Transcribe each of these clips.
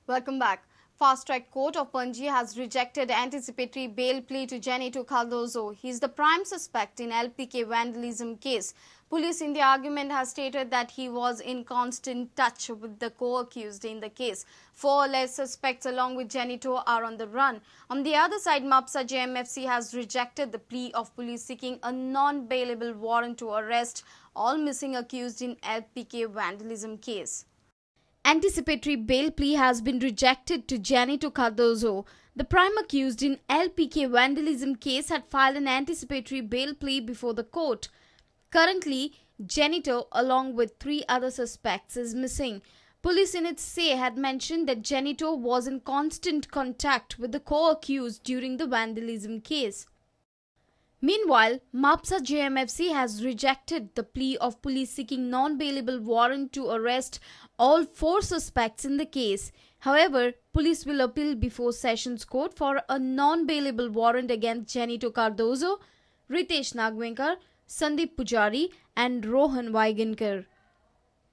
Welcome back. Fast Track Court of Panjim has rejected anticipatory bail plea to Genito Cardozo. He is the prime suspect in LPK vandalism case. Police in the argument has stated that he was in constant touch with the co-accused in the case. 4 alleged suspects along with Genito are on the run. On the other side, Mapsa JMFC has rejected the plea of police seeking a non-bailable warrant to arrest all missing accused in LPK vandalism case. Anticipatory bail plea has been rejected to Genito Cardozo. The prime accused in LPK vandalism case had filed an anticipatory bail plea before the court. Currently, Genito, along with 3 other suspects, is missing. Police in its say had mentioned that Genito was in constant contact with the co-accused during the vandalism case. Meanwhile, Mapsa JMFC has rejected the plea of police seeking non-bailable warrant to arrest all 4 suspects in the case. However, police will appeal before Sessions Court for a non-bailable warrant against Genito Cardozo, Ritesh Nagvenkar, Sandeep Pujari and Rohan Waigankar.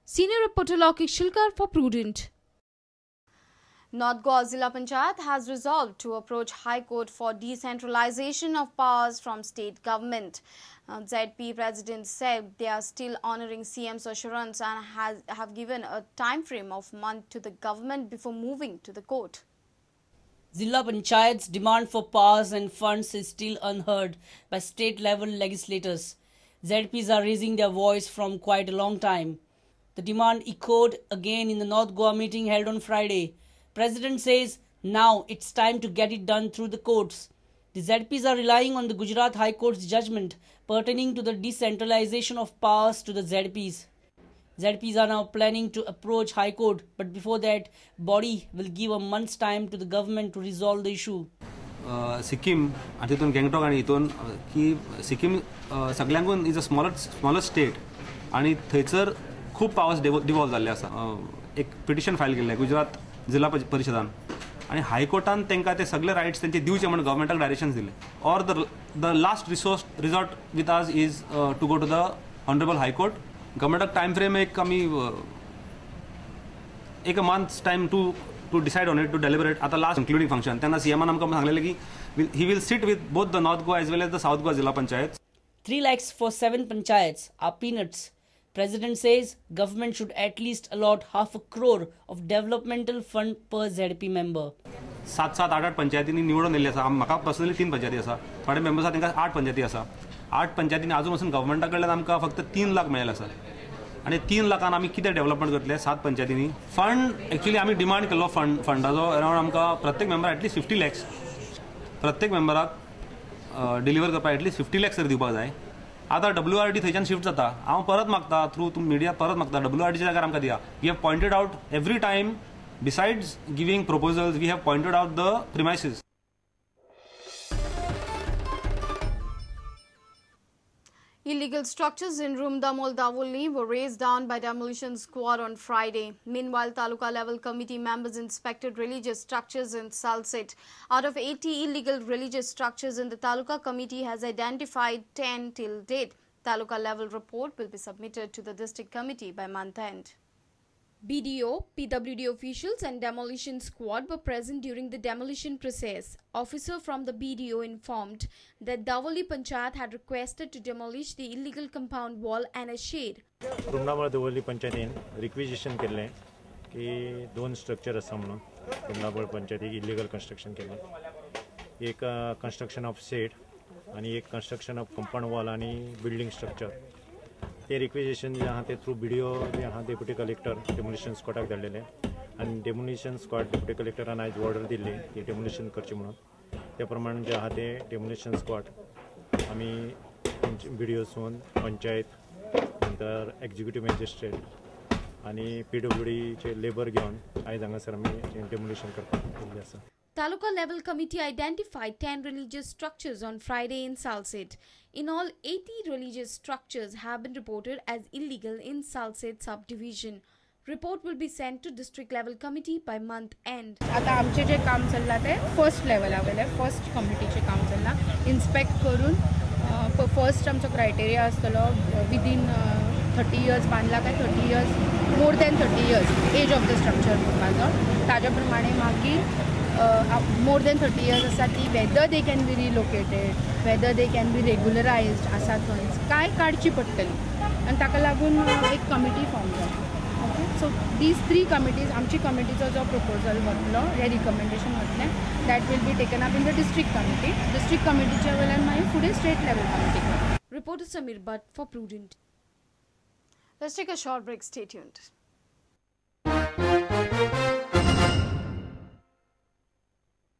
Senior reporter Lokik Shilkar for Prudent. North Goa Zilla Panchayat has resolved to approach High Court for decentralization of powers from state government. ZP president said they are still honouring CM's assurance and have given a time frame of month to the government before moving to the court. Zilla Panchayat's demand for powers and funds is still unheard by state-level legislators. ZPs are raising their voice from quite a long time. The demand echoed again in the North Goa meeting held on Friday. President says now it's time to get it done through the courts. The ZPs are relying on the Gujarat High Court's judgment pertaining to the decentralization of powers to the ZPs. ZPs are now planning to approach High Court, but before that, body will give a month's time to the government to resolve the issue. Sikkim आणि तितून गँगटॉक आणि हितून की सिक्कीम सगळ्यांकून is a smallest state आणि थंयसर खूब powers devolve जाल्ले आसा. एक पिटिशन फायल केल्लें गुजरात जिल्हा परिशदान आणि हायकोर्टान तांकां ते सगळे रायट्स तेंचे दिवचे म्हणून गव्हर्मेंटाक डायरेक्शन्स दिले. Or the last resort with us is to go to the honourable high court. गव्हर्मेंटाक time frame एक आमी एक month time to decide on it, to deliberate. आता लास्ट कंक्लुडिंग फंक्शन तेन्ना सीएमान आमकां सांगलेलें की he will sit with both the North Goa as well as the South Goa Zilla Panchayat. 3 lakhs for 7 panchayats are peanuts. President says government should at least allot 0.5 crore of developmental fund per ZP member. 7-7, 8-8 पंचायतींनी निवडून दिल्ली आसा. म्हाका personally 3 पंचायती आसा, थोडे members आसा तांकां 8 पंचायती आसा. 8 पंचायतींनी आजून पासून गव्हर्मेंटा कडल्यान आमकां फक्त 3 लाख मेळिल्ले आसा आनी 3 लाखान आमी कितें डेव्हलपमेंट करतले 7 पंचायतींनी. फंड एक्चुअली आमी डिमांड केल्लो फंडाचो अरावंड आमकां प्रत्येक मेंबर एटलिस्ट 50 लॅक्स प्रत्येक मेंबराक डिलिव्हर करपाक एटलिस्ट 50 लॅक्स तरी दिवपाक जाय. आतां WRD थंयच्यान शिफ्ट जाता. हांव परत मागता थ्रू तुमी मिडिया परत मागता WRDच्या जाग्यार आमकां दिया. We have pointed out every time, besides giving proposals we have pointed out the premises. Illegal structures in Rumdamol Davoli were razed down by demolition squad on Friday. Meanwhile, Taluka level committee members inspected religious structures in Salcete. Out of 80 illegal religious structures in the Taluka committee has identified 10 till date. Taluka level report will be submitted to the district committee by month end. BDO, PWD officials and demolition squad were present during the demolition process. Officer from the BDO informed that Davoli Panchayat had requested to demolish the illegal compound wall and a shade. Rumdamol Davoli पंचायतीन requisition केल्लें की 2 structure आसा म्हणून रुमडामळ पंचायतीक illegal construction केल्लें. एक construction of shade आनी एक कन्स्ट्रक्शन ऑफ कंपाउंड वॉल आनी बिल्डींग स्ट्रक्चर. ते रिक्विजिशन जे आहा ते थ्रू बीडीओ जे आहा डेप्युटी कलेक्टर डेमोलिशन स्क्वॉडाक धाडलेले आनी डेमोलिशन स्क्वॉड डेप्युटी कलेक्टरान आयज ऑर्डर दिल्ली की डेमोलिशन करचें म्हणून. त्या प्रमाणे जे आहा ते डेमोलिशन स्क्वॉड आमी बीडीओसून पंचायत नंतर एक्झिक्युटीव मॅजिस्ट्रेट आनी PWDचे लेबर घेवन आयज हांगासर आमी डेमोलिशन करपाक केल्लें आसा. Taluka level committee identified 10 religious structures on Friday in Salcete. In all, 80 religious structures have been reported as illegal in Salcete subdivision. Report will be sent to district level committee by month end. आता आमचे जे काम चल्ला ते first लेवला वयले first कमिटीचे काम चल्ला. इन्स्पेक्ट करून फर्स्ट आमचो क्रायटेरिया आसतलो विदीन 30 इयर्स बांदला काय 30 years More than 30 years age of the structure म्हणपाचो ताज्या प्रमाणे मागीर मोर दॅन 30 इयर्स आसा ती whether they can be relocated, whether they can be regularised आसा थंयच काय काडची पडटली आनी ताका लागून एक कमिटी फॉर्म जाली. ओके, सो these 3 committees आमची कमिटीचो जो प्रपोजल वतलो हे रिकमेंडेशन वतलें that will be taken up in the district committee. District कमिटीच्या वयल्यान मागीर फुडें state level committee. Reporter Sameer Bhatt for Prudent. Let's take a short break. Stay tuned.